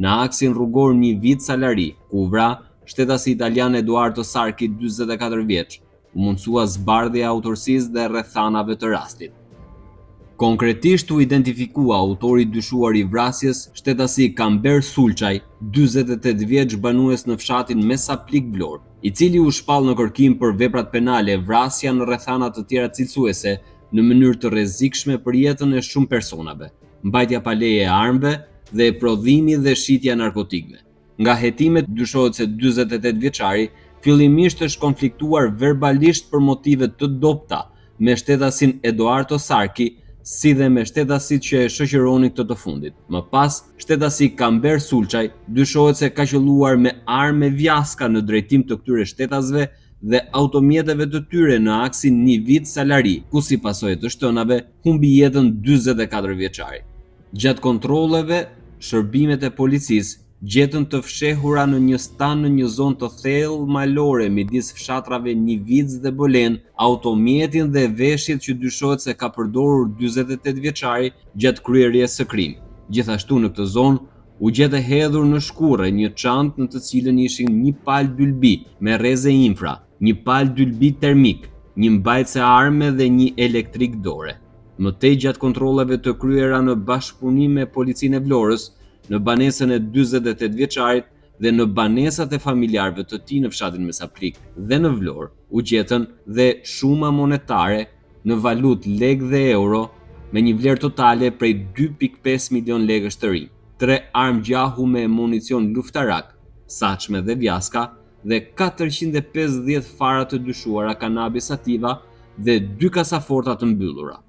në aksin rrugor Nivicë-Salari, ku u vra shtetasi italian Edoardo Sarchi, 44 vjeç, u mundësua zbardhja e autorësisë dhe rrethanave të rastit. Konkretisht u identifikua autori i dyshuar i vrasjes, shtetasi Kamber Sulçaj, 48 vjeç, banues në fshatin Mesaplik Vlorë, i cili u shpall në kërkim për veprat penale vrasja në rrethana të tjera cilësuese në mënyrë të rrezikshme për jetën e shumë personave, mbajtja pa leje e armëve dhe prodhimi dhe shitja e narkotikëve. Nga hetimet dyshohet se 48 vjeçari fillimisht është konfliktuar verbalisht për motive të dobëta me shtetasin Edoardo Sarchi, si dhe me shtetasit që e shoqëronin këtë të fundit. Më pas, shtetasi Kamber Sulçaj dyshohet se ka qëlluar me armë me vjaska në drejtim të këtyre shtetasve dhe automjeteve të tyre në aksin Nivicë-Salari, ku si pasojë e të shtënave humbi jetën 44 vjeçari. Gjatë kontrolleve, shërbimet e policisë gjetën të fshehura në një stan në një zonë të thellë malore midis fshatrave Nivicë dhe Bolenë, automjetin dhe veshjet që dyshohet se ka përdorur 48 vjeçari gjatë kryerjes së krimit. Gjithashtu në këtë zonë u gjet e hedhur në shkurre një çantë në të cilën ishin një palë dylbi me rreze infra, një palë dylbi termik, një mbajtëse arme dhe një elektrik dore. Më tej gjatë kontrolleve të kryera në bashkëpunim me Policinë e Vlorës, në banesën e 48 vjeçarit dhe në banesat e familjarëve të tij në fshatin Mesaplik dhe në Vlorë, u gjetën dhe shuma monetare në valutë lek dhe euro me një vlerë totale prej 2.5 milion lekësh të rinj, tre armë gjahu me municion luftarak, saçme dhe vjaska dhe 450 fara të dyshuara cannabis sativa dhe dy kasaforta të mbyllura.